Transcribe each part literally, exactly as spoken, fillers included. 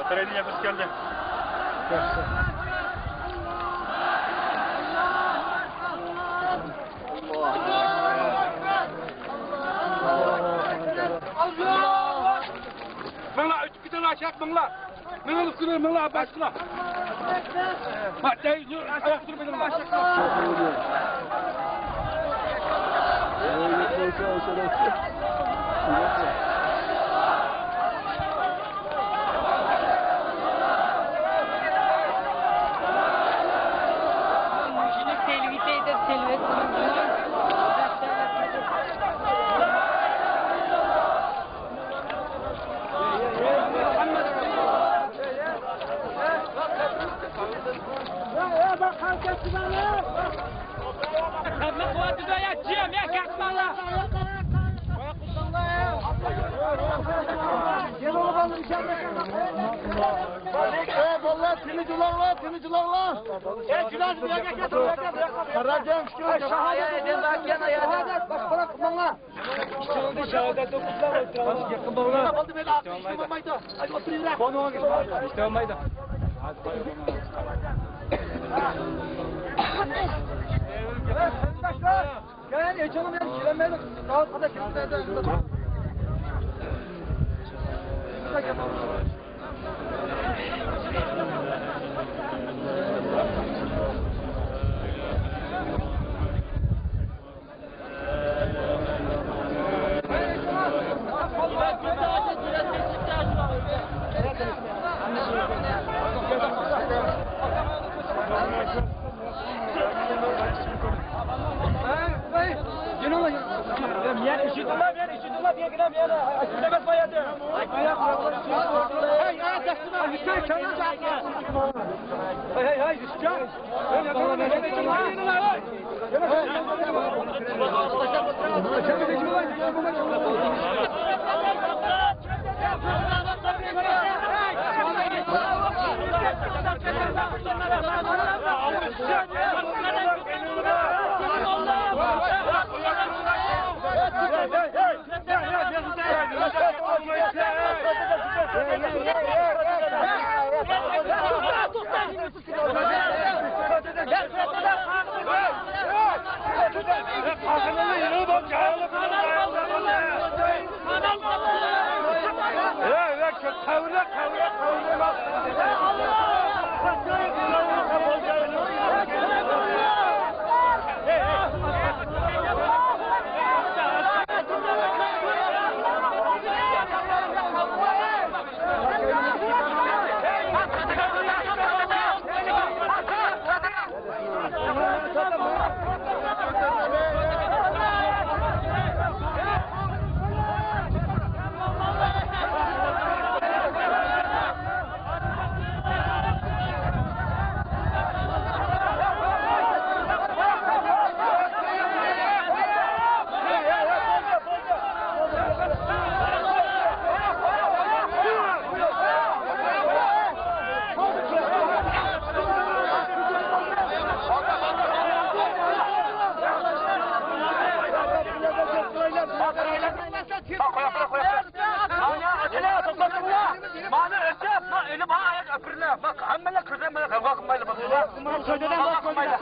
تەرەينى ياخشى كەلدى. ياخشى. مىڭلار ئۆتۈپ كېتىڭلار، ئاشاق مىڭلار. مىڭلار ئۈستىگە مىڭلار باشقىلار. بەك دەي، يۈر، ئاشاق تۇرۇپ كېتىڭلار. ئەي بالىلار، تىنچ بولۇڭلار، تىنچ بولۇڭلار. ئەي جۇلان، بۇ يەرگە كەل، بۇ يەرگە، بۇ يەرگە. قاراجان، شۇ يەرگە. شاھادەت، باشقىلار قىلماڭلار. ئىككى يىلدا شاھادەت ئوقۇپ، يېقىن بولغان. بولدى، مەيلى، ئىشلىمەيدۇ. ئىشلىمەيدۇ. كەل، ئېچىڭلار، مەن كېلەلمەيدۇ. سائەت قانداق كېلىپ. مانا ئېچىپ، ما ئېلىپ، ھا، ئاياق ئەپىرىلە. باق، ھەممىلەر كىرسە، مانا غەۋغا قىلمايلى، باق. غەۋغا قىلمايلى.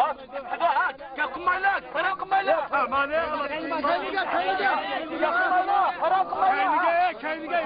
باق، ھە، گەپ قىلمايلى، پاراڭ قىلمايلى. كەينىگە، كەينىگە. كەينىگە، كەينىگە.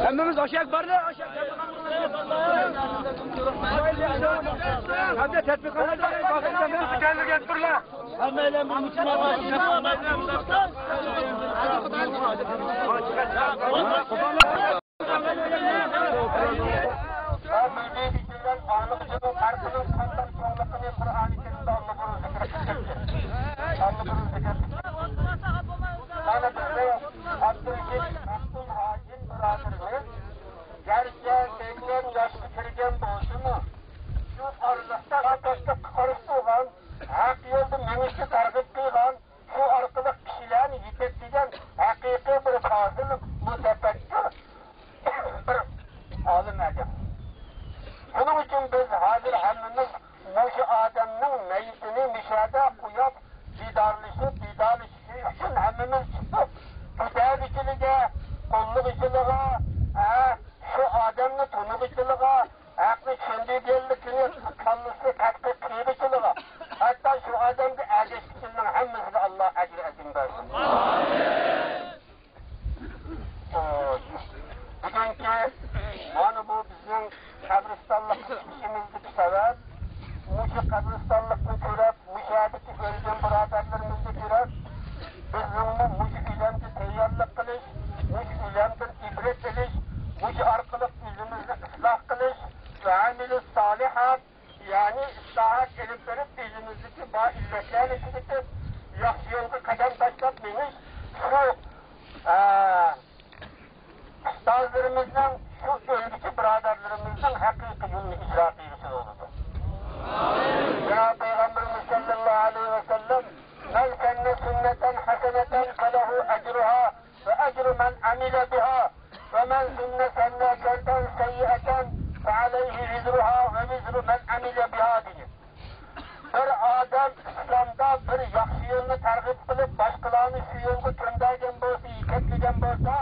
ھەممىمىز ئاشاق بارلار، ئاشاق. ھەمدە تەتبىقاتلاردا باشلىغان. مانا بىزنىڭ ئابدۇرېشىت مەختۇم ھاجىم بۇرادىرىمىز گەرچە سەكسەن ياشقا كىرگەن بولسىمۇ، شۇ ئارىلىقتا ئاپەتكە قارشى تۇرغان، ھەق يولدا مېڭىشنى تەرغىب قىلغان، شۇ ئارقىلىق كىشىلەرنى يېتەكلىگەن ھەقىقىي بىر پازىل، مۇتەپەككۇر بىر ئالىم ئىدى. شۇنىڭ ئۈچۈن بىز ھازىر ھەممىمىز مۇشۇ ئادەمنىڭ مەيىتىنى مۇشۇ يەردە قويۇپ، دىدارلىشىپ، دىدارلىشىشى ئۈچۈن ھەممىمىز چىقتۇق. كۆتەرگۈچىلىكى، قوللىغۇچىلىقى، ھە، شۇ ئادەمنى تونۇغۇچىلىقى، ھەقنى چۈشەندۈرگەنلىكىنى كاللىسىنى تەتقىق قىلغۇچىلىقى، ھەتتا شۇ ئادەمگە ئەگەشكۈچىلىكنىڭ ھەممىسىگە ئاللا ئەجرى ئەزىم بەرسۇن. بۈگۈنكى مانا بۇ بىزنىڭ قەبرىستانلىققا چىقىشىمىزدىكى سەۋەب، مۇشۇ قەبرىستانلىقنى كۆرۈپ، مۇشۇ يەردىكى ئۆلگەن بۇرادەرلىرىمىزنى كۆرۈپ، بىزنىڭمۇ مۇشۇ ئۆلۈمگە تەييارلىق قىلىش، مۇشۇ ئۆلۈمدىن ئىبرەت ئېلىش، مۇشۇ ئارقىلىق ئۆزىمىزنى ئىسلاھ قىلىش ۋە ئەمەلۇ سالىھات، يەنى ئىسلاھات ئېلىپ بېرىپ، ئۆزىمىزدىكى بار ئىللەتلەرنى تۈگىتىپ، ياخشى يولغا قەدەم تاشلاپ مېڭىش، شۇ، ئە، ئۇستازلىرىمىزنىڭ، شۇ ئۆلگۈچى بۇرادەرلىرىمىزنىڭ ھەقىقىي يولىنى ئىجرا قىلغۇچى بولىدۇ. جانابى پەيغەمبىرىمىز سەللەللاھۇ ئەلەيھى ۋەسەللەم، مەن سەننە سۈننەتەن ھەسەنەتەن فەلەھۇ ئەجرۇھا ۋە ئەجرۇ مەن ئەمىلە بىھا ۋە مەن سەننە سەننەتەن سەييئەتەن فەئەلەيھى ۋىزرۇھا ۋە ۋىزرۇ مەن ئەمىلە بىھا دېگەن. بىر ئادەم ئىسلامدا بىر ياخشى يولنى تەرغىب قىلىپ، باشقىلارنى شۇ يولغا كۆندەرگەن بولسا، يېتەكلىگەن بولسا،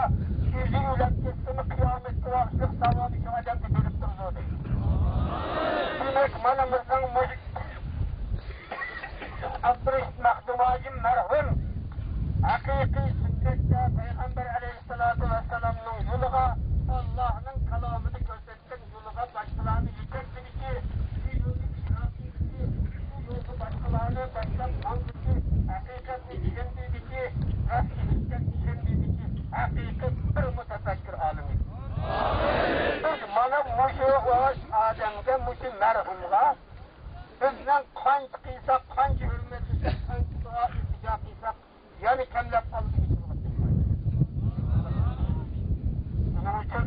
ئۆزى ئۆلۈپ كەتسىمۇ، قىيامەتكە ۋاقىتلىق ساۋابى شۇ ئادەمگە بېرىپ تۇرىدۇ دەيدۇ. دېمەك، مانا بىزنىڭ مۇشۇ ئابدۇرېشىت مەختۇم ھاجىم مەرھۇم ھەقىقىي سۈننەتكە، پەيغەمبەر ئەلەيھىسسالاتۇ ۋەسسالامنىڭ يولىغا، ئاللاھنىڭ كالامىدا كۆرسەتكەن يولىغا باشقىلارنى يېتەكلىگۈچى، شۇ يولنى ئىجرا قىلغۇچى، شۇ يولدا باشقىلارنى باشلاپ ماڭغۇچى، ھەقىقەتنى ئىگىلىگۈچى، ھەقنى ھۆججەتنى ئىشەندۈرگۈچى ھەقىقىي بىر مۇتەپەككۇر ئالىم ئىدى. بىز مانا مۇشۇ ئادەمگە، مۇشۇ مەرھۇمغا بىزنىڭ قانچە قىلساق، قانچە ھۆرمەتلىسەك، قانچە دۇئا ئىلتىجا قىلساق، يەنە كەملەپ قالدى. شۇنىڭ ئۈچۈن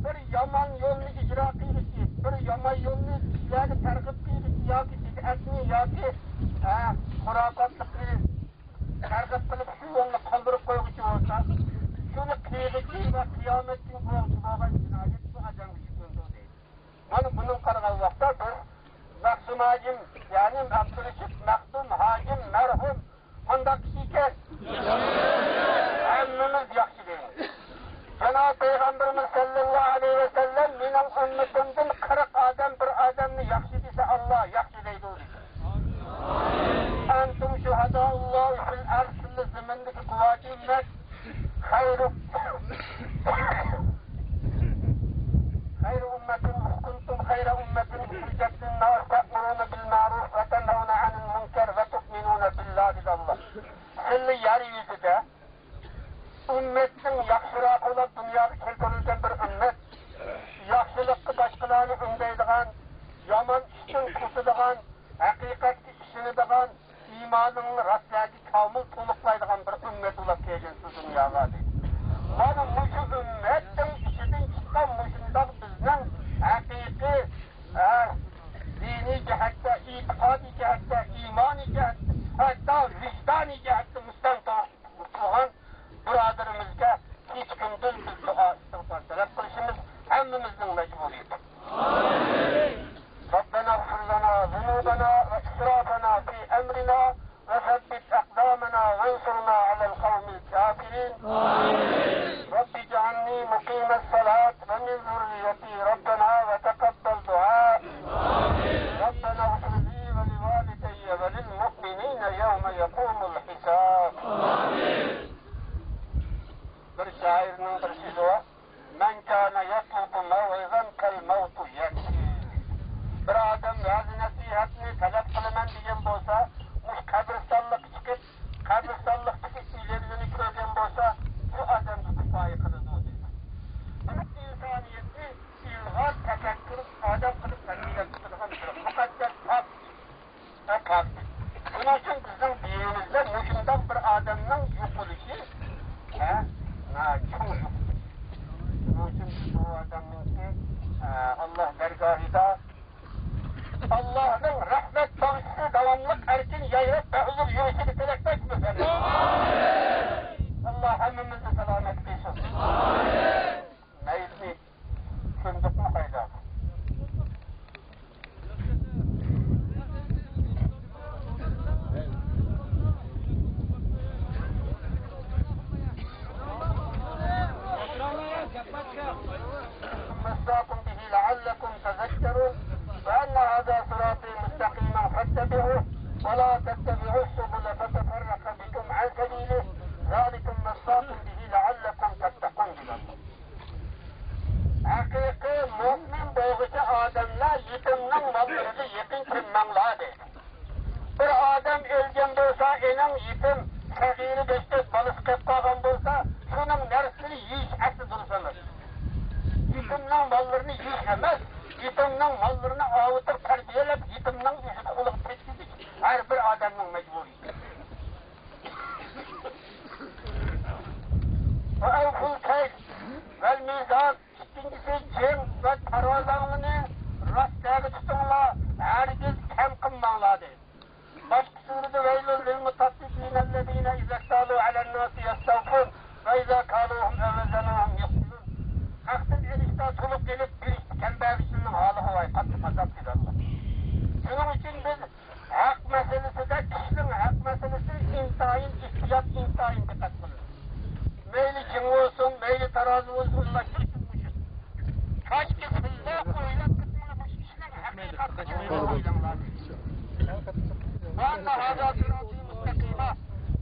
بىر يامان يولنى ئىجرا قىلغۇچى، بىر يامان يولنى كىشىلەرگە تەرغىب قىلغۇچى ياكى بىدئەتنى ياكى، ئە، خۇراپاتلىقنى تەرغىب قىلىپ، شۇ يولنى قالدۇرۇپ قويغۇچى بولسا، شۇنى قىلغۇچى ۋە قىيامەت كۈنى گۇۋاھچى بولغان جىنايەت شۇ ئادەمگە يۈكلىنىدۇ دەيدۇ. مانا بۇنىڭغا قارىغان ۋاقىتتا بىز مەختۇم ھاجىم، يەنى ئابدۇرېشىت مەختۇم ھاجىم مەرھۇم قانداق كىشى ئىكەن؟ ھەممىمىز ياخشى دەيمىز. جانابى پەيغەمبىرىمىز سەللەللاھۇ ئەلەيھى ۋەسەللەم، مېنىڭ ئۈممىتىمدىن قىرىق ئادەم بىر ئادەمنى ياخشى دېسە، ئاللا ياخشى دەيدۇ دېدى. ئەنتۇم شۇھەدائۇللاھى فىل ئەرز، سىللە زېمىندىكى گۇۋاھچى ئۈممەت. خير، خير أمة، كنتم خير أمة أخرجت للناس تأمرون بالمعروف وتنهون عن المنكر وتؤمنون بالله، دېدى ئاللا. سىللە يەر يۈزىدە ئۈممەتنىڭ ياخشىراقى بولۇپ دۇنياغا كەلتۈرۈلگەن بىر ئۈممەت. ياخشىلىققا باشقىلارنى ئۈندەيدىغان، يامان ئىشتىن توسىدىغان، ھەقىقەتكە ئىشىنىدىغان، ئىمانىڭنى راست يەرگە كامىل تولۇقلايدىغان بىر ئۈممەت بولۇپ كەلگەنسىز دۇنياغا، دېدى. مانا مۇشۇ ئۈممەتنىڭ ئىچىدىن چىققان مۇشۇنداق بىزنىڭ ھەقىقىي، ھە، دىنىي جەھەتتە، ئېتىقادىي جەھەتتە، ئىمانىي جەھەتتە، ھەتتا ۋىجدانىي جەھەتتە مۇستەڭ تۇرغان بۇرادىرىمىزگە كېچە-كۈندۈز بىز دۇئا ئىستىغپار تەلەپ قىلىشىمىز ھەممىمىزنىڭ مەجبۇرىيىتى. ربنا اغفر لنا ذنوبنا وإسرافنا في أمرنا وثبت أقدامنا وانصرنا على القوم الكافرين. رب اجعلني مقيم الصلاة ومن ذريتي ربنا وتقبل دعاء. ربنا ئاللاھنىڭ رەھمەت باغچىسى داۋاملىق ئەركىن يايراپ، بەھۇزۇر يۈرۈشىنى تىلەكداشمىز. ئاللا ھەممىمىزنى سالامەت قىلسۇن. مەيلى، چۈشەندۇقمۇ قايدا؟ وصاكم به لعلكم تذكرون، وأن هذا صراطي مستقيما فاتبعوه، ولا تتبعوا السبل فتفرق بكم عن سبيله، ذلكم وصاكم به لعلكم تتقون. ھەقىقىي مۆمىن بولغۇچى ئادەملەر يېتىمنىڭ ماللىرىغا يېقىن كەلمەڭلار دەيدۇ. بىر ئادەم ئۆلگەن بولسا، ئېنىڭ يېتىم، سەغىرە، بەشتەك بالىسى قېلىپ قالغان بولسا، شۇنىڭ نەرسىنى يېيىش ئەسلى دۇرۇس ئەمەس. يېتىمنىڭ ماللىرىنى يېيىش ئەمەس، يېتىمنىڭ ماللىرىنى ئاۋۇتۇپ تەربىيەلەپ، يېتىمنىڭ ئۆزىگە قۇلىقىپ كەتكۈزۈش ھەر بىر ئادەمنىڭ مەجبۇرىيىتى. وأوفوا الكيل والميزان. ئىككىنچىسى، جىڭ ۋە تارازاڭلىنى راست جايغا تۇتۇڭلار، ھەرگىز كەم قىلماڭلار، دەيدۇ. باشقا سۈرىدە، ويل للمطففين الذين إذا اكتالوا على الناس يستوفون وإذا كالوهم أو وزنوهم يخسرون. ھەقتىن ئېلىشتا تولۇق ئېلىپ، بېرىشتە كەم بەرگۈچىلەرنىڭ ھالىغا ۋاي، قاتتىق ئازاب، دېدى ئاللا. شۇنىڭ ئۈچۈن بىز ھەق مەسىلىسىدە، كىشىنىڭ ھەق مەسىلىسى ئىنتايىن ئېھتىيات، ئىنتايىن دىققەت قىلىدۇ. مەيلى جىڭ بولسۇن، مەيلى تارازا بولسۇن، ئۇلار شۇ مۇشۇ. كاشكى سىلەر ئويلاپ كېتىڭلار، مۇشۇ كىشىنىڭ ھەقىقەتنى ئويلاڭلار. وأن هذا صراطي مستقيما.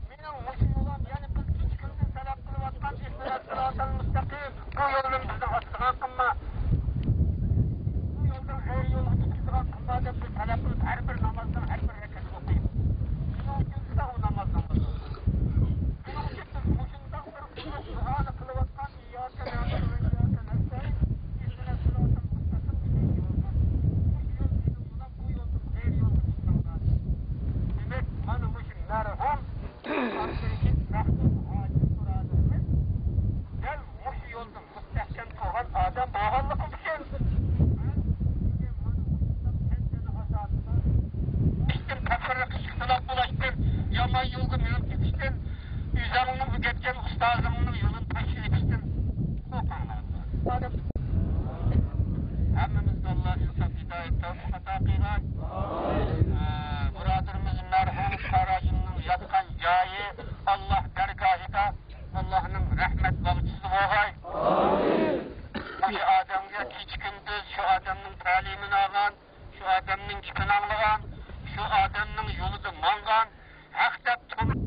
مېنىڭ مۇشۇ يولۇم، يەنى بىز كېچە-كۈندۈز تەلەپ قىلىۋاتقان اهدنا الصراط المستقيم، بۇ يولدىن بىزنى ئاچىدىغان قىلما. بۇ يولدىن غەيرىي يولغا كىتكۈزىدىغان قىلما دەپ بىز تەلەپ قىلىپ، ھەر بىر نامازنىڭ ھەر بىر رەكەتىنى ئوقۇيمىز. شۇنىڭ ئۈچۈن سىزلەر ئۇ نامازنى ئوقۇڭلار. شۇنىڭ ئۈچۈن بىز مۇشۇنداق بىر قۇللۇق دۇئانى قىلىۋاتقان، إياك نعبد وإياك نستعين، اهدنا الصراط المستقيم دېگەن يولدىن، مۇشۇ يول مېنىڭ يولۇم، بۇ يولدىن غەيرىي يولغا كىتمەڭلار. دېمەك، مانا مۇشۇ مەرھۇم ئابدۇرېشىت مەخسۇس ھاجىم بۇرادىرىمىز دەل مۇشۇ يولدا مۇستەھكەم تۇرغان ئادەم بولغانلىقى ئۈچۈن، ئىشتىن تەپەررۇقى، ئىختىلاپ بولۇشتىن، يامان يولغا مېڭىپ كېتىشتىن، ئۆزۈڭنىڭ ئۆگەتكەن ئۇستازىڭنىڭ يولىنى تاشلىۋېتىشتىن قورقۇڭلار. ھەممىمىزگە ئاللا ئىنساپ، ھىدايەت، تەۋپىق ئاتا قىلغاي. ئە، بۇرادىرىمىز مەرھۇم قاراجىننىڭ ياتقان جايى ئاللا دەرگاھىدا ئاللانىڭ رەھمەت باغچىسى بولغاي. ئامىن. مۇشۇ ئادەمگە كېچە-كۈندۈز شۇ ئادەمنىڭ تەلىمىنى ئالغان، شۇ ئادەمنىڭ گېپىنى ئاڭلىغان، شۇ ئادەمنىڭ يولىدا ماڭغان، ھەق دەپ تۇرۇپ،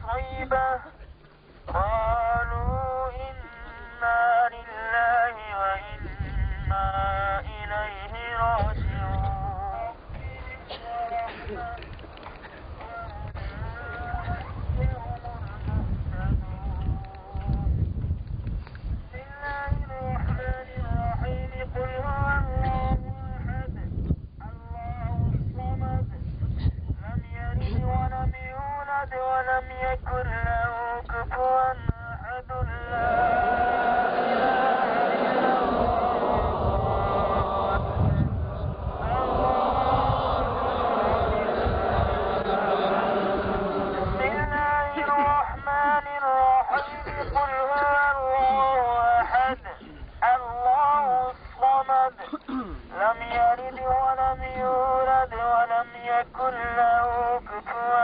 طيبة. قالوا إنا لله وإنا إليه راجعون. بسم الله الرحمن الرحيم. قل هو الله أحد. الله الصمد. لم يلد ولم يولد ولم يكن له كفوا أحد. لا إله إلا الله. بسم الله الرحمن الرحيم. قل هو الله أحد. الله الصمد. لم يلد ولم يولد ولم يكن له كفوا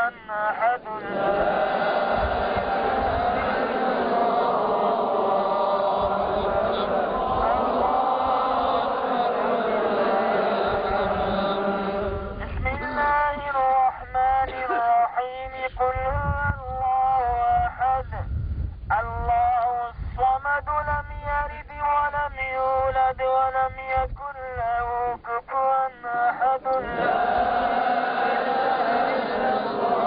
أحد. بسم الله الرحمن الرحيم. قل هو الله أحد. الله الصمد. لم يلد ولم يولد ولم يكن له كفوا أحد. لا إله إلا الله.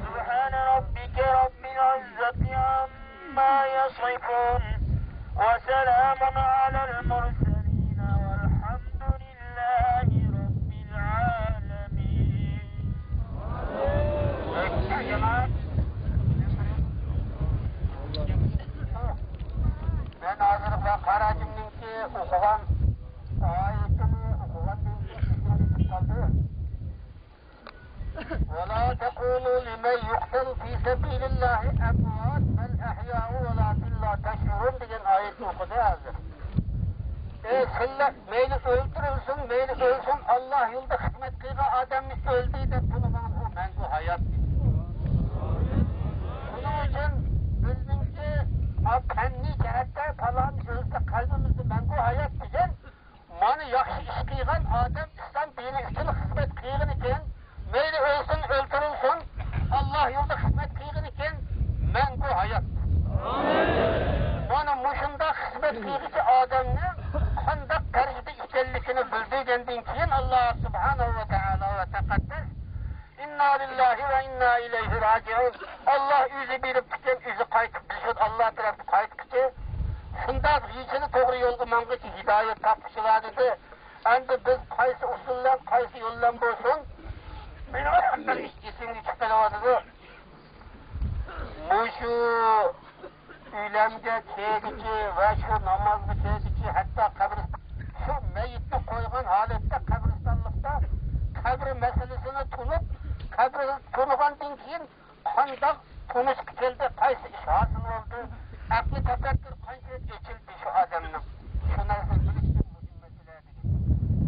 سبحان ربك رب العزة عما يصفون. وسلام على المرسلين والحمد لله رب العالمين. مەن ھازىر بۇ قاراجىمنىڭكى ئوقۇغان ئايىتىنى ئوقۇغاندىن كېيىن ئېسىمدىن چىقىپ قالدى. ولا تقولوا لمن يقتل في سبيل الله أموات بل أحياء ولكن لا تشعرون دېگەن ئايەتنى ئوقۇدى ھازىر. ئەي سىلەر، مەيلى ئۆلتۈرۈلسۇن، مەيلى ئۆلسۇن، ئاللا يولىدا خىزمەت قىلغان ئادەمنى ئۆلدى دەپ تونۇماڭ، ئۇ مەڭگۈ ھايات. شۇنىڭ ئۈچۈن بىزنىڭكى پەننىي جەھەتتە پالان ئۆلسە قەلبىمىزدە مەڭگۈ ھايات دېگەن مانا ياخشى ئىش قىلغان ئادەم ئىسلام دىنى ئۈچۈن خىزمەت قىلغىنىكەن، مەيلى ئۆلسۇن، ئۆلتۈرۈلسۇن، ئاللا يولىدا خىزمەت قىلغىنىكەن، مەڭگۈ ھايات. مانا مۇشۇنداق خىزمەت قىلغۇچى ئادەمنىڭ قانداق دەرىجىدە ئىكەنلىكىنى بىلدۈرگەندىن كېيىن، ئاللا سۇبھانەھۇ ۋە تائالا ۋە تەقەددەس ئىننا لىللاھى ۋە ئىننا ئىلەيھى راجىئۇن. ئاللا ئۆزى بېرىپتىكەن، ئۆزى قايتىپ، بىزمۇ ئاللا تەرەپكە قايتقۇچى. شۇنداق يېشىنى توغرا يولغا ماڭغۇچى ھىدايەت تاپقۇچىلار دېدى. ئەمدى بىز قايسى ئۇسۇل بىلەن، قايسى يول بىلەن بولسۇن، مېنىڭ ئېسىمگە چىقىپ قېلىۋاتىدۇ. مۇشۇ ئۆيلەرگە كىرگۈچى ۋە شۇ نامازغا كىرگۈچى، ھەتتا قەبرىستان، شۇ مەيىتنى قويغان ھالەتتە قەبرىستانلىقتا قەبرە مەسىلىسىنى تونۇپ، قەبرە تونۇغاندىن كېيىن قانداق تونۇشقا كەلدى، قايسى ئىش ھاسىل بولدى، ئەقلى تەپەككۇر قانچىلىك ئېچىلدى شۇ ئادەمنىڭ، شۇ نەرسىنى بىلىشتىن مۇھىم مەسىلە.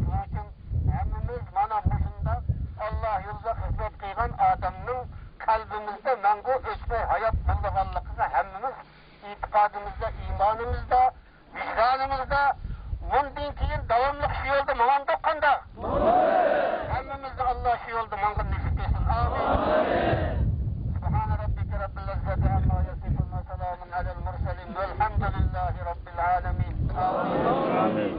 شۇنىڭ ئۈچۈن ھەممىمىز مانا مۇشۇنداق ئاللا يولىدا خىزمەت قىلغان ئادەمنىڭ قەلبىمىزدە مەڭگۈ ئۆچمەي ھايات بولىدىغانلىقىغا ھەممىمىز ئېتىقادىمىزدا، ئىمانىمىزدا، ۋىجدانىمىزدا، مۇندىن كېيىن داۋاملىق شۇ يولدا ماڭامدۇق قانداق؟ ھەممىمىزنى ئاللا شۇ يولدا ماڭغىنى نېسىپ قىلسۇن. ئامىن. سبحان ربك رب العزة عما يصفون وسلام على المرسلين والحمد لله رب العالمين. آمين.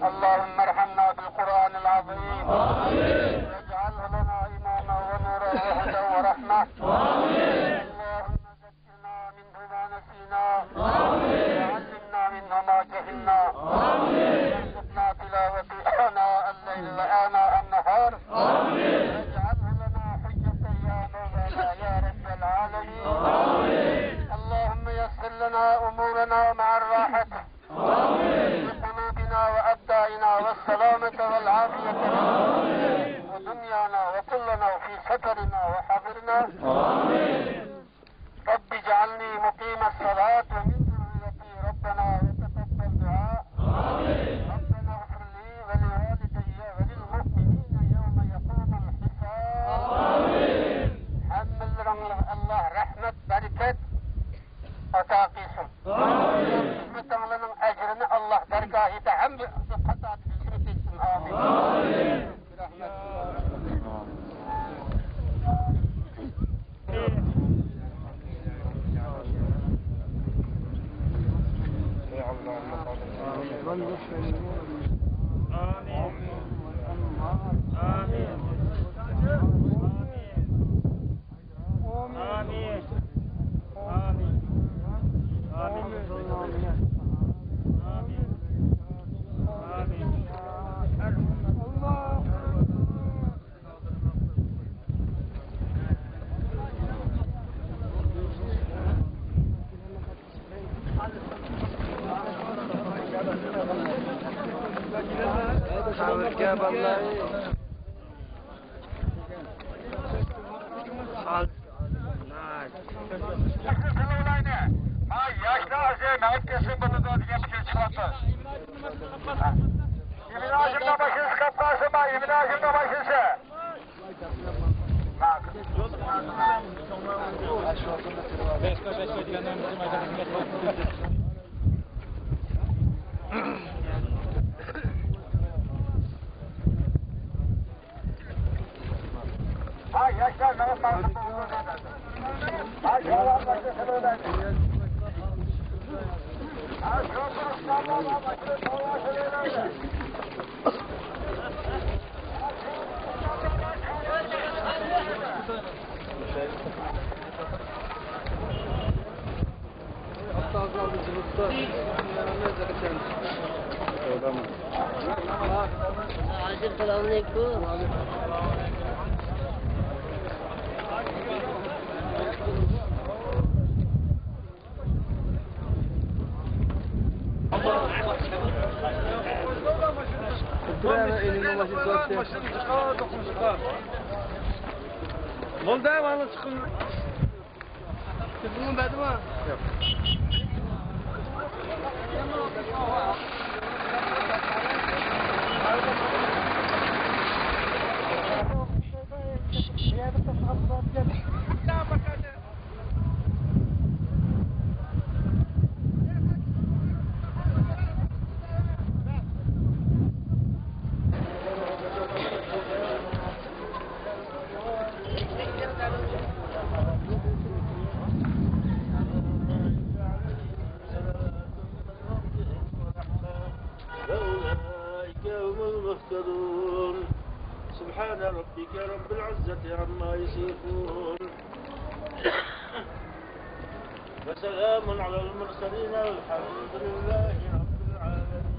اللهم ارحمنا بالقرآن العظيم. آمين. واجعله لنا إماما ونورا وهدى ورحمة. آمين. اللهم ذكرنا منه ما نسينا. آمين. وعلمنا منه ما جهلنا. آمين. وارزقنا تلاوته آناء الليل وآناء النهار. آمين. واجعله لنا حجة يا مولانا يا رب العالمين. آمين. اللهم يسر لنا أمورنا مع الراحة في قلوبنا وأبداننا والسلامة والعافية في دنيانا وكلنا وفي سفرنا وحضرنا. رب اجعلني مقيم الصلاة ومن ذريتي ربنا وتقبل دعاء. ربنا اغفر لي ولوالدي وللمؤمنين يوم يقوم الحساب. ھەممىلىرىڭلارغا ئاللا رەھمەت، بەرىكەت ئاتا قىلسۇن. خىزمىتىڭلارنىڭ ئەجرىنى ئاللا دەرگاھىدا ھەممە قاتاردا بىزگە بەرسۇن. قەبرىگە بالىلار. ياشلار ئۆزى مەيىپ كەتسە بولىدۇ دېگەن پىكىر چىقىۋاتىدۇ. ئىبراھىمنىڭ باشىنى سىقىپ قالسىما، ئىبراھىمنىڭ باشىنى. ھاجىم، سالام ئەلەيكۇم. بولدى، مانا چىقىڭ. تېلېفوننى بەردىما؟ ياق. أولئك هم المهتدون. سبحان ربك رب العزة عما يصفون. وسلام على المرسلين والحمد لله رب العالمين.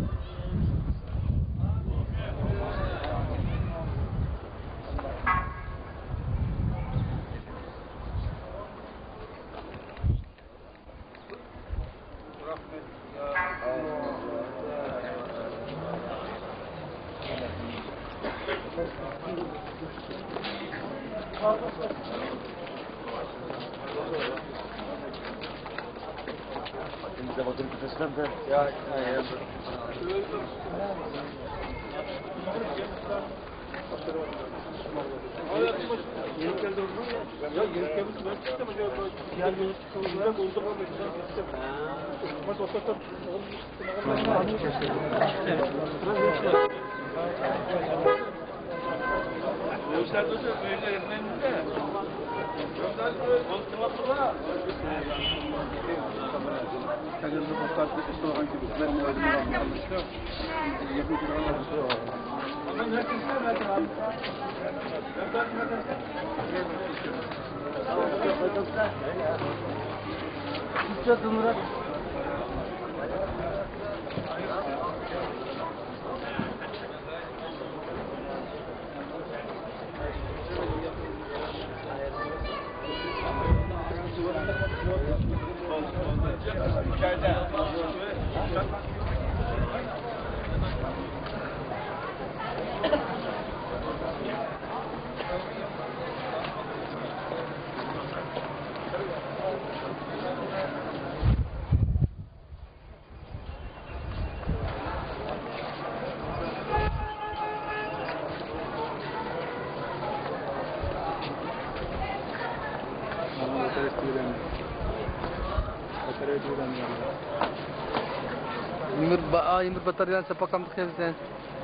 يېمىر با-، ئا، يېمىر باتارېيانى ساپاقامدىق يەپسەن.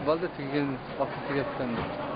بالدى تۈگىگەن، ۋاقتى تۈگەپتىكەن.